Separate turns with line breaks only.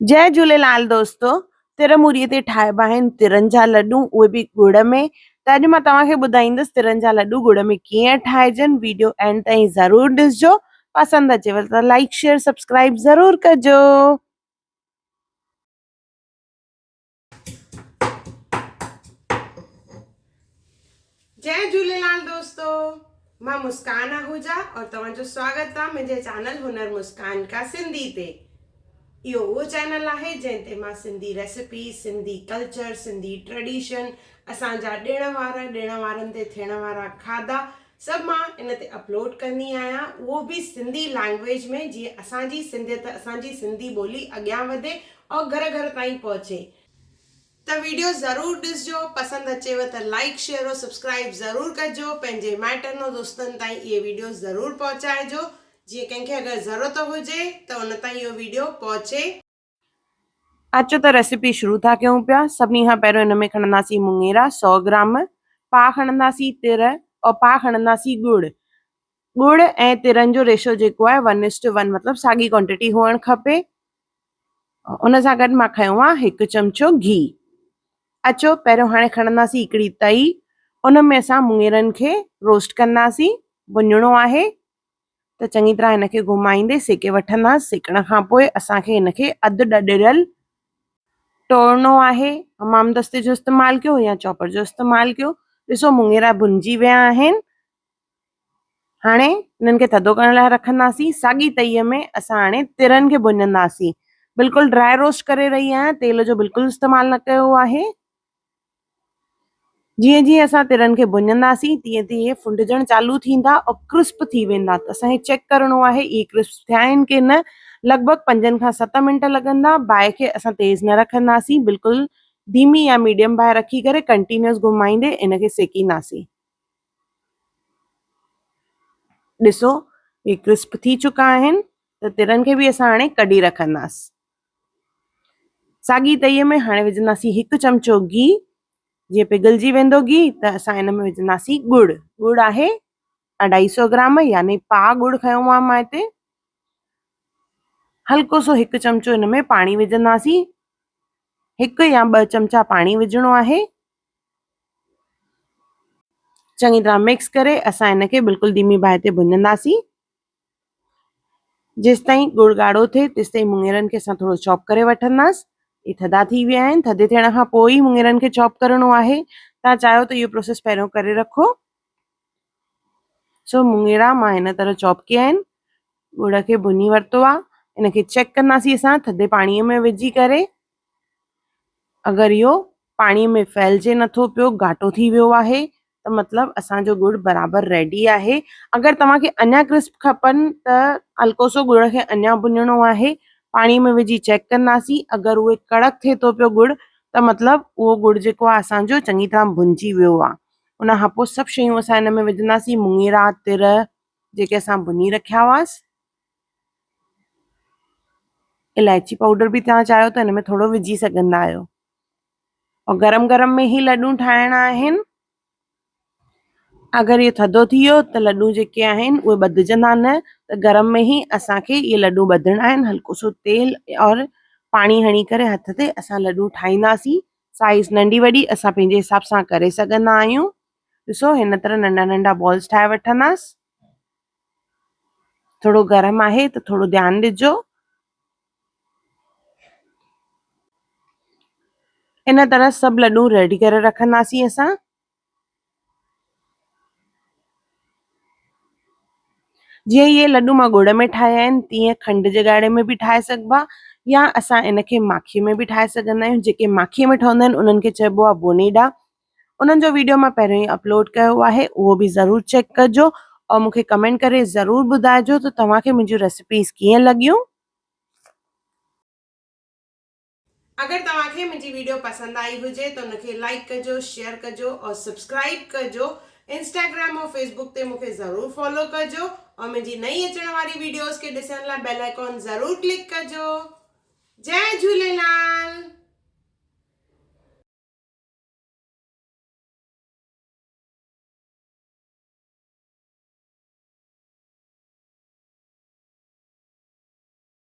جئي جهوليلال دوستو تر موري تي ٺاهبا آهن ترن جا لڏون اهي به ڳڙ ۾ ته اڄ مان توهان کي ٻڌائيندس ترن جا لڏون ڳڙ ۾ ڪيئن ٺاهجن ويڊيو اينڊ تائين ضرور ڏسجو پسند اچيو ته لائڪ شيئر سبسڪرائب ضرور ڪجو. جئي جهوليلال دوستو مان مسڪان آهوجا اور توهان جو سواگت آ منهنجي چينل هنر مسڪان ڪا سنڌي تي. اهو اهو چينل آهي جنهن تي مان Sindhi recipe, Sindhi culture, Sindhi tradition, اسان جا ڏڻ وار، ڏڻ وارن تي ٿيڻ وارا کاڌا سڀ مان ان تي اپلوڊ ڪندي آهيان اهو به سنڌي لينگويج ۾ جيئن اسان جي سنڌيت اسان جي سنڌي ٻولي اڳيان وڌي اور گهر گهر تائين پهچي. ته ويڊيو ضرور ڏسجو پسند اچيو ته لائيڪ شيئر او سبسڪرائيب ضرور ڪجو پنهنجي مائٽن او دوستن تائين اهي ويڊيو ضرور پهچائجو جيئن ڪنهن کي اگر ضرورت هجي ته ان تائين اهو ويڊيو پهچي. اچو ته ريسيپي شروع ٿا ڪيون پيا سڀني کان پهريون ان ۾ کڻنداسين مڱيرا سئو گرام پاء کڻنداسين تر او پاء کڻنداسين ڳڙ ڳڙ ۽ ترن جو ريشو جيڪو آهي ون is two one مطلب ساڳي ڪوانٽيٽي هئڻ کپي. ان سان گڏ مان کنيو آهي هڪ چمچو گيهه. اچو پهريون هاڻي کڻنداسين هڪڙي تئي ان ۾ اسان مڱيرن کي روسٽ ڪنداسين ڀڃڻو آهي ته چڱي طرح هن کي گهمائيندي سيڪي وٺنداسين سيڪڻ کان پوء اسان کي هن کي اڌ ڏڏريل ٽوڙڻو آهي حمام دستي جو استعمال ڪيو يا چاپر جو استعمال ڪيو ڏسو مڱيرا ڀڃجي ويا آهن هاڻي انهن کي ٿڌو ڪرڻ لاء رکنداسين. ساڳي تئيء ۾ اسان هاڻي ترن کي ڀڃنداسين. بلڪل ڊرائي روسٽ ڪري رهي آهيان، تيل جو بلڪل استعمال نه ڪيو آهي. جيئن جيئن اسان ترن کي ڀڃنداسين تيئن تيئن اهي ڦنڊجڻ چالو ٿيندا اور ڪرسپ ٿي ويندا ته اسان کي چيڪ ڪرڻو آهي اهي ڪرسپ ٿيا آهن ڪي نه. لڳ ڀڳ پنجن کان ست منٽ لڳندا. باهه کي اسان تيز نه رکنداسين، بلڪل ڌيمي يا ميڊيم باهه رکي ڪري ڪنٽينيوس گهمائيندي ان کي سيڪينداسين. ڏسو هي ڪرسپ ٿي چڪا آهن ته ترن کي به اسان هاڻي ڪڍي رکنداس ساڳي تئي ۾ هاڻي وجهنداسين هڪ چمچو گيهه جيئن پگهلجي ويندو گيهه ته اسان ان ۾ وجهنداسين ڳڙ ڳڙ آهي اڍائي سو گرام يعني پاء ڳڙ کنيو آهي مان هتي هلڪو سو هڪ چمچو ان ۾ پاڻي وجهنداسين هڪ يا ٻه چمچا پاڻي وجهڻو آهي چڱي طرح مڪس ڪري اسان هن کي بلڪل ڌيمي باهه تي ڀڃنداسين جيستائين ڳڙ ڳاڙهو ٿئي تيستائين مڱيرن کي اسان ٿورو چاپ ڪري وٺنداس هي ٿڌا ٿي ويا آهن ٿڌي ٿيڻ کان پوء ئي مڱيرن کي چاپ ڪرڻو آهي توهان چاهيو ته اهو پروسيس پهريون ڪري رکو سو مڱيرا مان هن طرح چاپ ڪيا آهن ڳڙ کي ڀڃي ورتو آهي ان کي چيڪ ڪنداسين اسان ٿڌي پاڻي ۾ وجهي ڪري اگر اهو پاڻي ۾ ڦهلجي نٿو پيو گهاٽو ٿي ويو آهي ته مطلب اسان جو ڳڙ برابر ريڊي آهي اگر توهان کي اڃا ڪرسپ کپن ته هلڪو سو ڳڙ کي اڃا ڀڃڻو آهي پاڻي ۾ وجهي چيڪ ڪنداسين اگر اهي ڪڙڪ ٿئي ٿو پيو ڳڙ ته مطلب اهو ڳڙ جيڪو آهي اسان جو چڱي طرح ڀڃجي ويو آهي ان کان پوء سڀ شيون اسان ان ۾ وجهنداسين مڱيرا تر جيڪي اسان ڀڃي رکيا هئاس الائچي پائوڊر به توهان چاهيو ته هن ۾ ٿورو وجهي سگهندا آهيو اور گرم گرم ۾ ئي لڏون ٺاهڻا آهن اگر اهو ٿڌو ٿي ويو ته لڏون جيڪي آهن اهي ٻڌجندا نه ته گرم ۾ ئي اسانکي اهي لڏون ٻڌڻا آهن هلڪو سو تيل اور پاڻي هڻي ڪري هٿ تي اسان لڏون ٺاهينداسين سائز ننڍي وڏي اسان پنهنجي حساب سان ڪري سگهندا آهيون ڏسو هن طرح ننڍا ننڍا بالز ٺاهي وٺنداس ٿورو گرم آهي ته ٿورو ڌيان ڏجو. ان طرح سڀ لڏون ريڊي ڪري رکنداسين اسان. جيئن اهي لڏون مان ڳڙ ۾ ٺاهيا آهن تيئن کنڊ جي ڳاڙهي ۾ به ٺاهي سگهبا يا اسان ان کي ماکي ۾ به ٺاهي سگهندا آهيون جيڪي ماکي ۾ ٺهندا آهن انهن کي چئبو آهي بونيڊا انهن جو ويڊيو مان پهريون ئي اپلوڊ ڪيو آهي اهو به ضرور چيڪ ڪجو اور مون کي ڪمينٽ ڪري ضرور ٻڌائجو ته توهان کي منهنجون ريسيپيز ڪيئن لڳيون.
اگر توهان کي منهنجي ويڊيو پسند آئي هجي ته ان کي لائيڪ ڪجو شيئر ڪجو اور سبسڪرائيب ڪجو انسٽاگرام اور فيسبوڪ تي مون کي ضرور فالو ڪجو اور منهنجي نئين اچڻ واري ويڊيوز کي ڏسڻ لاء بيل آئيڪان ضرور ڪلڪ ڪجو جئي جهوليلال.